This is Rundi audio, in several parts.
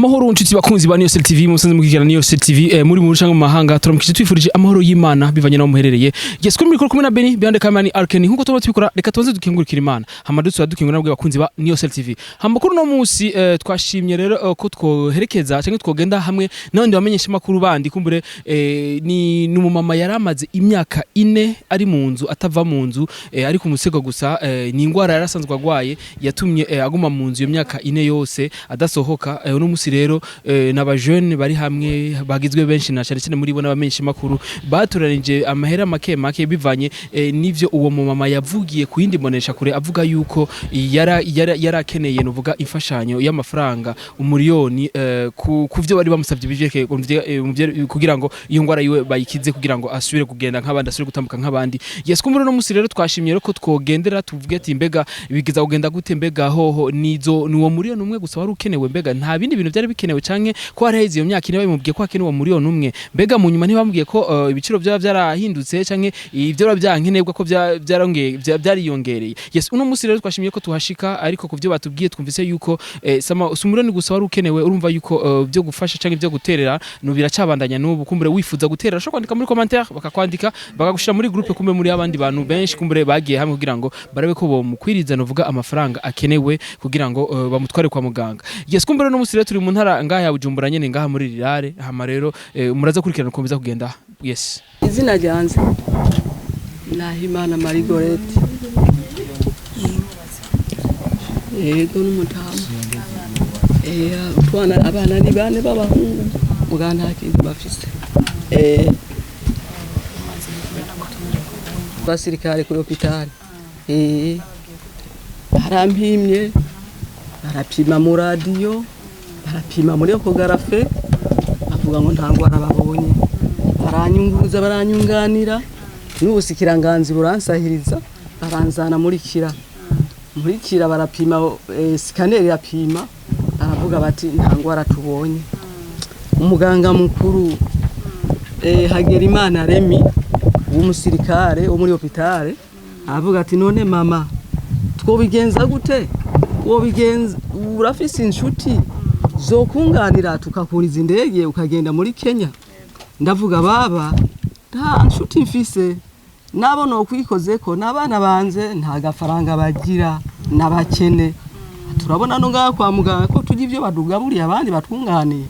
Amahoro nshuti bakunzi ba Niyosel TV, musanze mukikira Niyosel TV muri mu canke mu mahanga, turamukije, twifurije amahoro y'Imana bivanye naho muherereye. Yes, kuri mikoro kumwe na Beni, behind the camera ni Arkeni. Nkuko tuba tubikora, reka tubanze dukengurukira Imana, hama dusubira dukengura nabwe bakunzi ba Niyosel TV. Hama kuri uno munsi twashimye rero ko twoherekeza canke twogenda hamwe n'abandi bamenyesha makuru bandi. Kumbure ni numumama yaramaze imyaka 4 ari mu nzu, atava mu nzu, ari ku musego gusa. Ni ingwara yarasanzwe agwaye yatumye aguma mu nzu iyo myaka 4 yose adasohoka. Uno munsi rero n'aba jeunes bari hamwe, bagizwe benshi na cyane cyane muri bo n'abamenyesha makuru, baturanije amahera make make bivanye n'ivyo uwo mumama yavugiye ku yindi mbonesha kure, avuga yuko yara yarakeneye nuvuga imfashanyo y'amafaranga 1 miliyoni ku vyo bari bamusavye bivyerekeye kugira ngo iyo ngwara yiwe bayikize, kugira ngo asubire kugenda nk'abandi, asubire gutambuka nk'abandi. Yes, kumbura uno munsi rero twashimye rero ko twogendera, tuvuge ati mbega bigeza kugenda gute? Mbega hoho nizo ni uwo 1 miliyoni gusa wari ukenewe? Mbega nta bindi bintu byari bikenewe, canke ko hari haheze iyo myaka 4 babimubwiye ko hakenewe uwo 1 miliyoni? Mbega mu nyuma ntibamubwiye ko ibiciro byaba byarahindutse, canke ivyo biba byankenerwa ko byarongeye byariyongereye? Yes, uno munsi rero twashimye ko tuhashika, ariko ku byo batubwiye twumvise yuko sama si 1 miliyoni gusa wari ukenewe. Urumva yuko byo gufasha canke byo guterera no biracabandanya n'ubu. Kumbure wifuza guterera, ushobora kwandika muri commentaire, bakakwandika, bakagushira muri groupe, kumbe muri abandi bantu benshi kumbure bagiye hamwe kugira ngo barabe ko bomukwiriza novuga amafaranga akenewe kugira ngo bamutware kwa muganga. Yes, kumbure no musi rero turi mu ntara ngaha ya Bujumbura nyene, ngaha muri Rirare. Hama rero muraza kurikirana uko biza kugenda. Yes. Izina ryanjye Nahimana Marigorete. Yego, n'umutamu. Utwana, abana ni bane b'abahungu, muga nta kintu bafise. Basirikare kuri hopitali barampimye, barapima mu radiyo, barapima muri échographie, bavuga ngo nta ngwara babonye. Baranyunguruza, baranyunganira, n'ubusikiranganzi buransahiriza, baranzana muri Kira. Muri Kira barapima, scanner irapima, baravuga bati nta ngwara tubonye. Umuganga mukuru Hagerimana Remi w'umusirikare wo muri hopitale aravuga ati: "None mama, twobigenza gute? Wobigenza, urafise inshuti zokunganira tukakuriza indege ukagenda muri Kenya?" Ndavuga: "Baba, nta nshuti mfise, nabo nokwikozeko n'abana banze, nta gafaranga bagira, n'abakene. Turabona no ngaha kwa muganga ko turya ibyo badugaburiye abandi batwunganiye."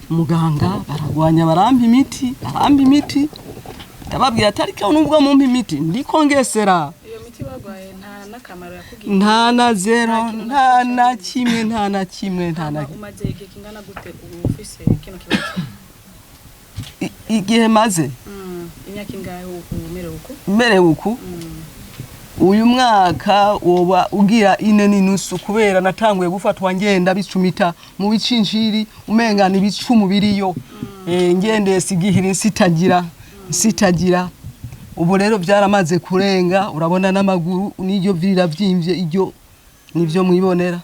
Muganga baragwanya, barampa imiti, barampa imiti. Ndababwira ati: "Ariko nubwo mumpa imiti, ndiko ngesera." Iyo miti bagwaye nta n'akamaro yakugiriye? Nta na zéro, nta na kimwe, nta na kimwe, nta na Hama umaze igihe kingana gute ubu ufise kino kibazo? Igihe maze? Imyaka ingahe umerewe uko? Merewe uku, uyu mwaka woba ugira 4.5, kubera natanguye gufatwa ngenda bicumita mu bicinjiri, umenga ni ibicumu biriyo. Ngendeye sigihira, nsitagira, nsitagira. Ubu rero byaramaze kurenga, urabona n'amaguru n'iryo vyiravyimbye, iryo nivyo mwibonera.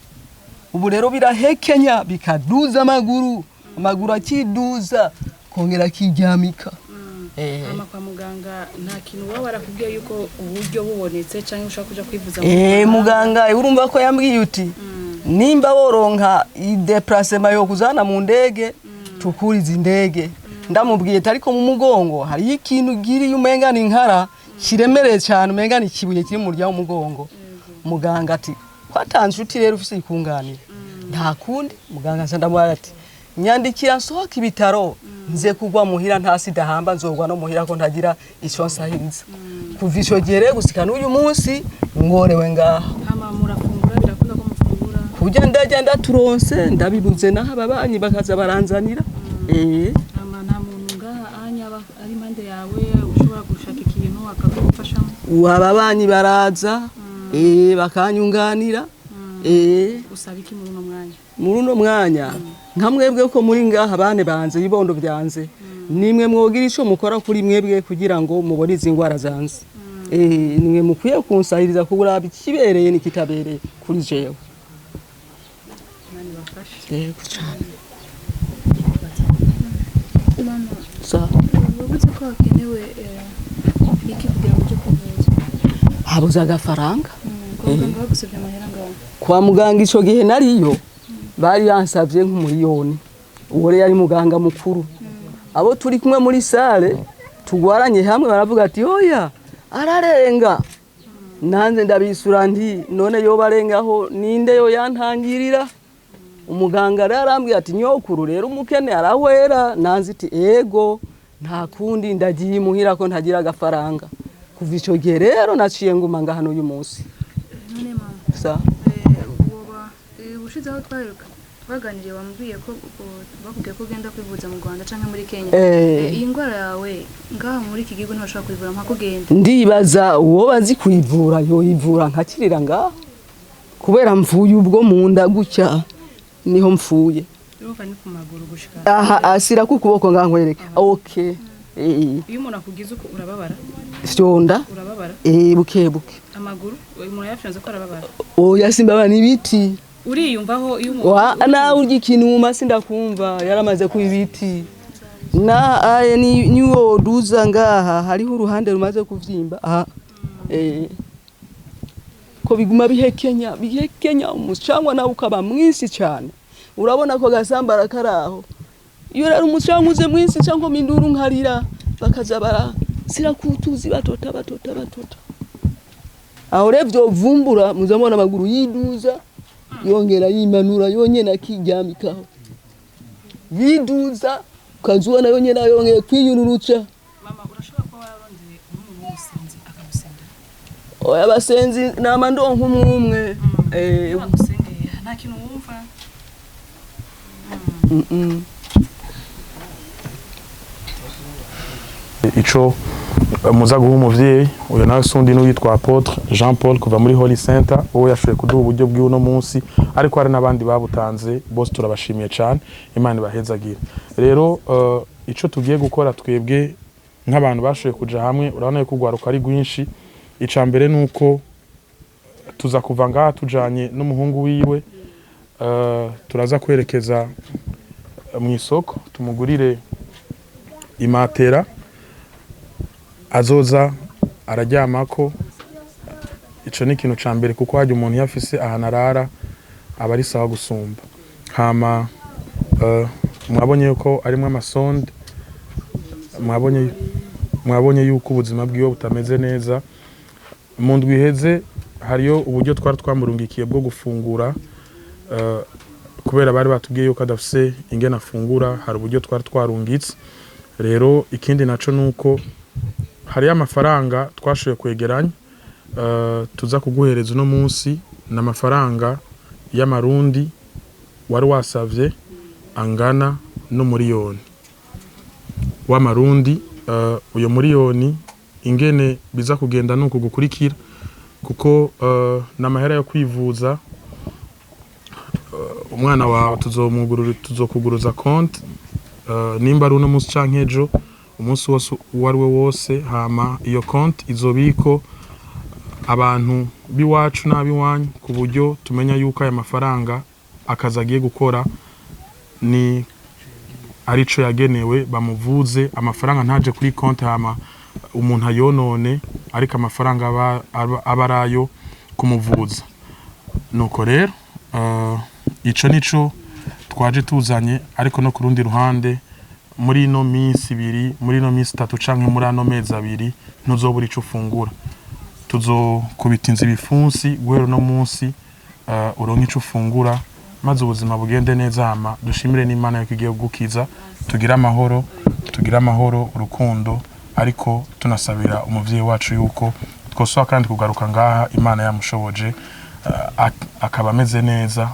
Ubu rero birahekenya, bikaduza amaguru, amaguru akiduza, kongera akiryamika. Hama kwa muganga nta kintu baba barakubwiye yuko uburyo bubonetse cyangwa ushobora kuja kwivuza mu mahanga? Muganga urumva ko yambwiye uti nimba woronka i déplacement yo kuzana mu ndege, tukuriza indege. Ndamubwiye ati: "Ariko mu mugongo hariyo ikintu giriye, umenga ni inkara kiremereye cyane, umenga ni ikibuye kiri mu murya w'umugongo." Muganga ati: "Ko ata nshuti rero ufise ikunganira, nta kundi." Muganga nca ndamubwira ati: "Nyandikira nsohoke ibitaro, nze kugwa muhira, nta sida hamba, nzogwa no muhira ko ntagira ico nsahiriza." Kuva ico gihe rero gushika n'uyu munsi ngorewe ngaha. Hama murafungura, birakunda ko mufungura? Kurya ndarya, ndaturonse, ndabibuze naho ababanyi bakaza baranzanira. Hama nta muntu ngaha anya aba ari impande yawe ushobora gushaka ikintu akagufashamo? Ababanyi baraza, bakanyunganira. Usaba iki muri uno mwanya? Muri uno mwanya, nka mwebwe ko muri ngaha, bane banze, ibibondo byanze, nimwe mwogira ico mukora kuri mwebwe kugira ngo mubone izi ngwara zanze. Nimwe mukwiye kunsahiriza kuraba ikibereye n'ikitabereye kuri jewe. Imana ibafashe. Yego cane. Mama, Sa. wavuze ko hakenewe iki kugira ngo uje kwivuza? Habuze agafaranga. Kwa muganga bagusabye amahera ngaho? Kwa muganga ico gihe nariyo. Bari bansabye nk'umuriyoni. Uwo rero yari muganga mukuru. Abo turi kumwe muri salle tugwaranye hamwe baravuga ati: "Oya, ararenga." Nanze ndabisura nti: "None yoba arengaho, ninde yo yantangirira?" Umuganga rero arambwira ati: "Nyokuru, rero umukene arahwera." Nanze iti: "Ego, nta kundi, ndagiye imuhira ko ntagira agafaranga." Kuva ico gihe rero naciye nguma ngaha n'uyu munsi. None mama, sa woba ubushize aho twaheruka twaganiriye wambwiye ko bakubwiye ko ugenda kwivuza mu Rwanda canke muri Kenya. Iyi ndwara yawe ngaha muri iki gihugu ntibashobora kuyivura mpaka ugenda? Ndibaza uwo bazi kuyivura yoyivura nkakirira ngaha, kubera mvuye ubwo mu nda gutya niho mfuye. Urumva ni ku maguru gushika Aha asira ku kuboko ngaha nkwereke. Okay. Iyo umuntu akugize uko urababara? Fyonda. Urababara? Buke buke. Amaguru umuntu yafyonze ko arababara? Oya, simbaba, n'ibiti. Uriyumvaho iyo umuntu Wa nawe urya ikinuma sindakumva, yaramaze kuba ibiti. Na aye ni niwoduza ngaha hariho uruhande rumaze kuvyimba aha. Ko biguma bihekenya bihekenya, umucangwa nawe ukaba mwinshi cyane. Urabona ko gasambara karaho. Iyo rero umucangwa uze mwinshi cyangwa minduru nkarira, bakaza bara sirakutuzi, batota batota batota. Aho rero vyovumbura muzamubona amaguru yiduza yongera yimanura yonyene, akiryamikaho yiduza, ukazubona yonyene yongeye kwiyururuca. Mama, urashobora kuba wararondeye umuntu w'umusenzi akagusengera? Oya, abasenzi nama ndonka umwe. Iyo bagusengeye nta kintu wumva? Mm. Ico muza guha umuvyeyi uyu nawe sundi n'uwitwa Apôtre Jean Paul kuva muri Holy Center, wowe yashoboye kuduha uburyo bw'uno munsi, ariko hari n'abandi babutanze bose turabashimiye cyane, Imana ibahezagire. Rero ico tugiye gukora twebwe nk'abantu bashoboye kuja hamwe, urabona yuko urwaruka ari rwinshi. Ica mbere nuko tuza kuva ngaha tujanye n'umuhungu wiwe, turaza kwerekeza mu isoko tumugurire imatera azoza araryamako. Ico ni ikintu ca mbere, kuko harya umuntu iyo afise ahantu arara aba ari sawa gusumba. Hama mwabonye yuko arimwo amasonde, mwabonye yuko ubuzima bwiwe butameze neza. Mu ndwi iheze hariyo uburyo twari twamurungikiye bwo gufungura, kubera bari batubwiye yuko adafise ingene afungura, hari uburyo twari twarungitse. Rero ikindi naco nuko hariyo amafaranga twashoboye kwegeranya, tuza kuguhereza uno munsi. Ni amafaranga y'amarundi wari wasavye angana n'umuriyoni w'amarundi. Uyo muriyoni ingene biza kugenda nuko gukurikira, kuko n'amahera yo kwivuza umwana wawe, tuzomugurura, tuzokuguruza konti, nimba ari uno munsi canke ejo, umunsi wose uwo ari we wose. Hama iyo konti izobiko abantu b'iwacu n'ab'iwanyu, ku buryo tumenya yuko aya mafaranga akazi agiye gukora ni arico yagenewe, bamuvuze. Amafaranga ntaje kuri konti hama umuntu ayonone, ariko amafaranga aba ari ayo kumuvuza. Nuko rero ico nico twaje tuzanye. Ariko no ku rundi ruhande, muri ino minsi 2, muri ino minsi 3 canke muri ano mezi 2, ntuzobura ico ufungura. Tuzokubita inzu ibifunsi guhera uno munsi, uronke ico ufungura maze ubuzima bugende neza. Hama dushimire n'Imana yuko igiye kugukiza. Tugire amahoro, tugire amahoro, urukundo, ariko tunasabira umuvyeyi wacu yuko twosaba kandi kugaruka ngaha Imana yamushoboje, akaba ameze neza.